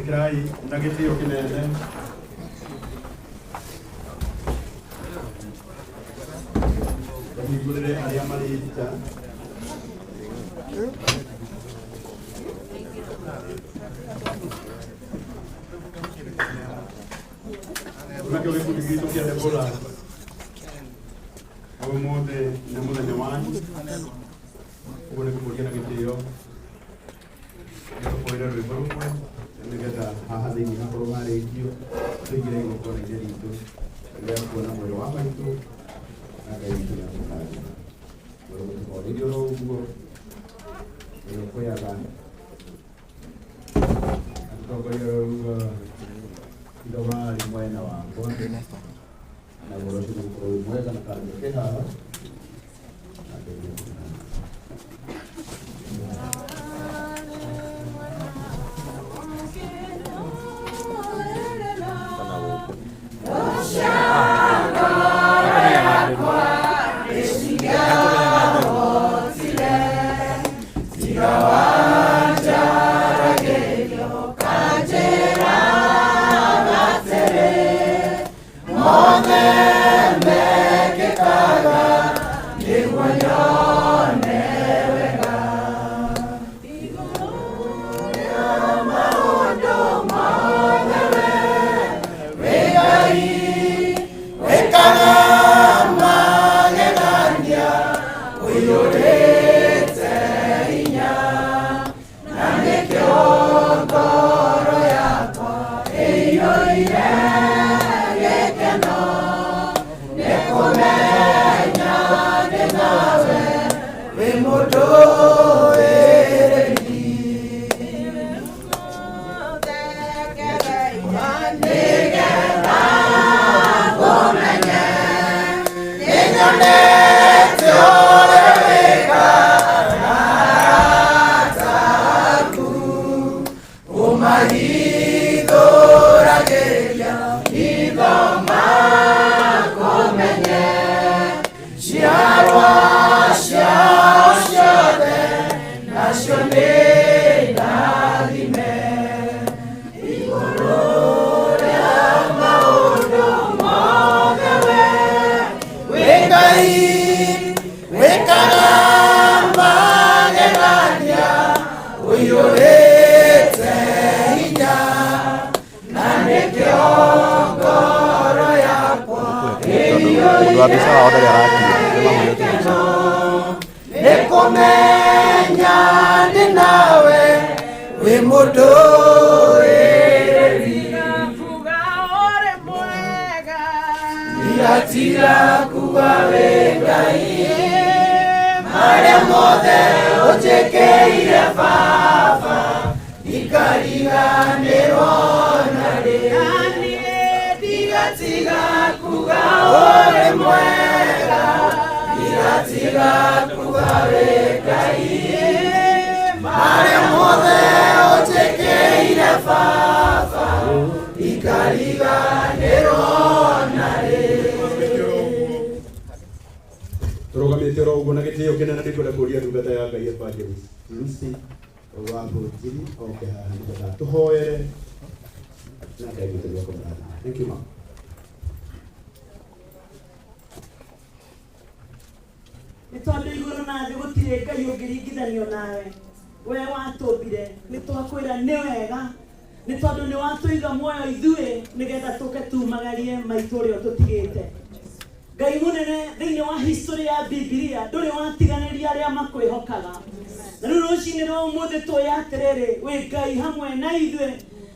Ĩkĩrai na gĩtĩo kĩnene. Tũhingũrĩre arĩa marĩ nja. Nakĩo gĩkundi gitũ kĩa Debora ũmũthĩ nĩ mũthenya wanyu, ũguo nĩ kũmũria na gĩtĩo nĩtũkũĩre rwĩmbo rũmwe nĩgetha haha thĩinĩ hakorwo harĩkio tũingĩre igongona-inĩ ritũ rĩa kuona mwĩrĩ wa maitũ na Ngai witũ nĩatũrathima. Mũtũhorĩrie oro ũguo ũrĩa ũkũyaga atũtongoria oro ũguo itho warĩ mwena wakwa na ũhoro ũcio nĩgũkorwo wĩ mwega na kangĩke haha na Ngai nĩakũrathima. Mũndũ wa mbica wao ndarĩ arakinya nĩ mahũrĩte mbica. Nĩkũmenya ndĩ nawe wĩ mũndũrĩrĩri ndigatiga kuga wĩ Ngai marĩa mothe ũnjĩkĩire baba ndikariganĩrwo narĩ ndigatiga kuga ũrĩ mwega ndigatiga kuga wĩ Ngai marĩa mothe ũnjĩkĩire baba ndikariganĩrwo narĩ. Tũrũgamĩte oro ũguo na gĩtĩo kĩnene nĩngwenda kũria ndungata ya Ngai Evangelist Lucy wa Bũnjiri oke haha nĩgetha tũhoere na Ngai witũ nĩekũmũrathima. Thank you, ma'am. Nĩ tondũ igũrũ na thĩ gũtirĩ Ngai ũngĩringithanio nawe. We watũmbire, nĩ twakwĩra nĩ wega, nĩ tondũ nĩ watũiga muoyo ithuĩ nĩgetha tũke tumagarie maitũ ũrĩa ũtũtigĩte. Ngai mũnene, thĩinĩ wa history ya Bibilia ndũrĩ watiganĩria arĩa makwĩhokaga. Na rĩu rũcinĩ rwa ũmũthĩ tũĩ atĩrĩrĩ, wĩ Ngai hamwe na ithuĩ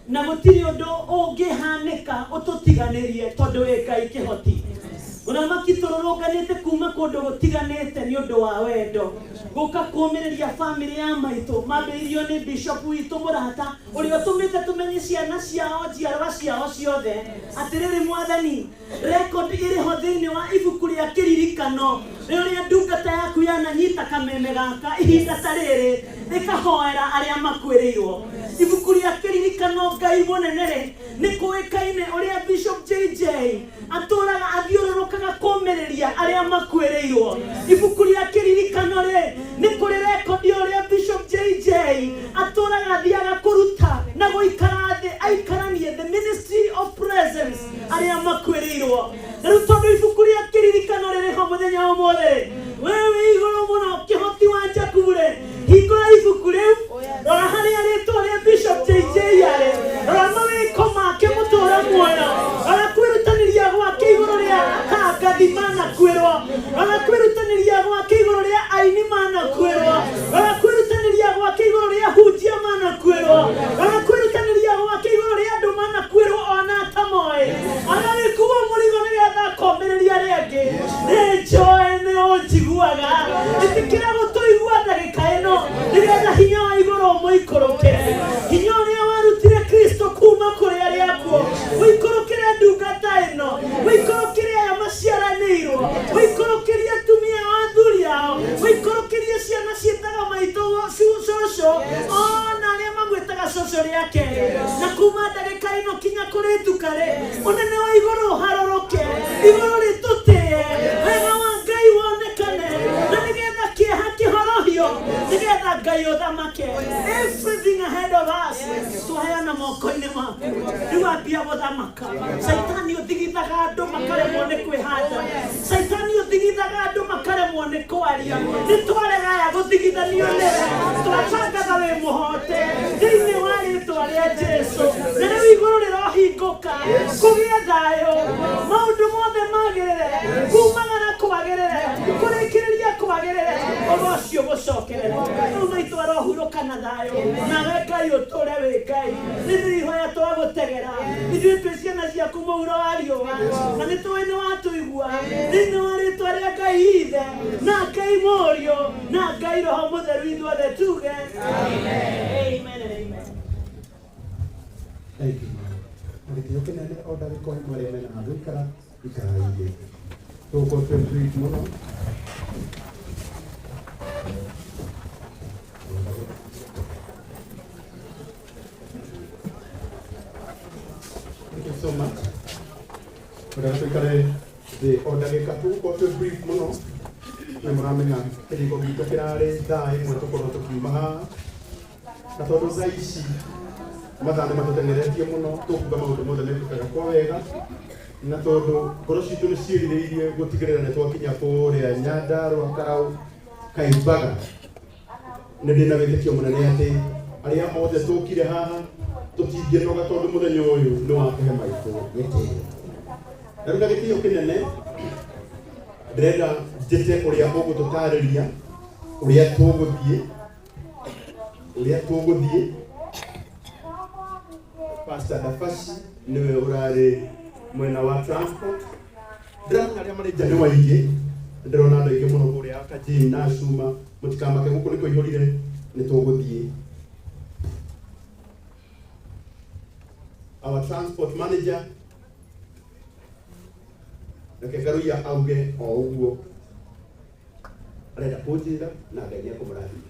na gũtirĩ ũndũ ũngĩhanĩka ũtũtiganĩrie tondũ wĩ Ngai kĩhoti. Mũthamaki, tũrũrũnganĩte kuma kũndũ gũtiganĩte nĩ ũndũ wa wendo gũka kũmĩrĩria famĩlĩ ya maitũ mambĩrĩirio nĩ bishop witũ mũrata ũrĩa ũtũmĩte tũmenye ciana ciao njiarwa ciao ciothe. Atĩrĩrĩ Mwathani, record ĩrĩ ho thĩinĩ wa ibuku rĩa kĩririkano rĩrĩa ndungata yaku yananyita kameme gaka ihinda ta rĩrĩ rĩkahoera arĩa makuĩrĩirwo. Ibuku rĩa kĩririkano Ngai mũnene rĩ nĩ kũĩkaine ũrĩa Bishop JJ atũraga athiũrũrũkaga kũmĩrĩria arĩa makuĩrĩirwo. Ibuku rĩa kĩririkano rĩ nĩ kũrĩ rekondi ũrĩa Bishop JJ atũraga athiaga kũruta na gũikara thĩ. Mũthenya ũmũthĩ wewe wĩ igũrũ mũno kĩhoti wa Jakubu rĩ hingũra ibuku rĩu rora harĩa rĩtwa rĩa Bishop JJ arĩ rora mawĩko make mũtũũra muoyo rora kwĩrutanĩria gwake igũrũ rĩa atangathi manakwĩrwo rora kwĩrutanĩria gwake igũrũ rĩa aini manakwĩrwo rora kwĩrutanĩria gwake igũrũ rĩa hunjia manakwĩrwo rora kwĩrutanĩria gwake igũrũ rĩa andũ manakwĩrwo ona atamoĩ agagĩkuo mũrigo nĩgetha akomĩrĩria arĩa angĩ nĩ njoe nĩ ũnjiguaga ĩtĩkĩra gũtũigua ndagĩka ĩno nĩgetha hinya wa igũrũ ũmũikũrũkĩre hinya ũrĩa warutire Kristo kuma kũrĩ arĩa akuũ ũikũrũkĩre ndungata ĩno ũikũrũkĩre aya maciaranĩirwo ũikũrũkĩrie atumia a athuri ao ũikũrũkĩrie ciana ciĩtaga maitũ cũcũ ona arĩa mamwĩtaga cũcũ rĩa kerĩ na kuma ndagĩka ĩno kinya kũrĩ nduka rĩ ũnene wa igũrũ ũharũrũke igũrũ rĩtũtĩe wega wa Ngai wonekane na nĩgetha kĩeha kĩhorohio nĩgetha Ngai ũthamake everything ahead of us twaheana moko-inĩ maku rĩu ambia gũthamaka Caitani ũthigithaga andũ makaremwo nĩ kwĩhanda Caitani ũthigithaga andũ makaremwo nĩ kwaria nĩ twarega aya gũthigithanio nĩwe twatangatha wĩ mũhote thĩinĩ wa rĩtwa rĩa Jesu na rĩu igũrũ rĩrohingũka kũgĩe thayũ maũndũ mothe magĩrĩre kumagara kwagĩrĩre kũrĩkĩrĩria kwagĩrĩre ũgo ũcio gũcokerera rĩu maitũ arohurũka na thayũ nawe Ngai ũtũre wĩ Ngai nĩ ihoya twagũtegera ithuĩ twĩ ciana ciaku mũhuro wa riũa na nĩ tũĩ nĩ watũigua thĩinĩ wa rĩtwa rĩa Ngai Ithe na Ngai Mũriũ na Ngai Roho Mũtheru ithuothe tuge amen and amen. Thank you, ma'am. Na gĩtĩo kĩnene o ndagĩka ĩmwe arĩa mena handũ ikara ikarai thĩ tũgũkorwo twĩ brief mũno. Thank you so much. Ũrĩa tũikare thĩ o ndagĩka tũgũkorwo twĩ brief mũno na mũramenya kĩrĩko gitũ kĩrarĩ thaa ĩmwe tũkorwo tũkiuma haha na tondũ thaa ici mathaa nĩ matũteng'eretie mũno tũkuga maũndũ mothe mekĩkaga kwa wega na tondũ ngoro citũ nĩ ciĩrirĩirie gũtigĩrĩra nĩ twakinya kũrĩa Nyandarũa Karau Kaimbaga nĩ ndĩna wĩtĩkio mũnene atĩ arĩa othe tũkire haha tũtingĩnoga tondũ mũthenya ũyũ nĩ wa kũhe maitũ gĩtĩo na rĩu na gĩtĩo kĩnene ndĩrenda njĩte ũrĩa ũgũtũtarĩria ũrĩa tũgũthiĩ Pastor Dafashi niwe ũrarĩ mwena wa transport ndĩramenya arĩa marĩ nja nĩ waingĩ ndĩrona andũ aingĩ mũno kũrĩa Kajini na Cuma mũtikamake gũkũ nĩ kũihũrire nĩ tũgũthiĩ. Our transport manager reke Ngaruiya auge o ũguo arenda kũnjĩra na Ngai nĩ ekũmũrathima.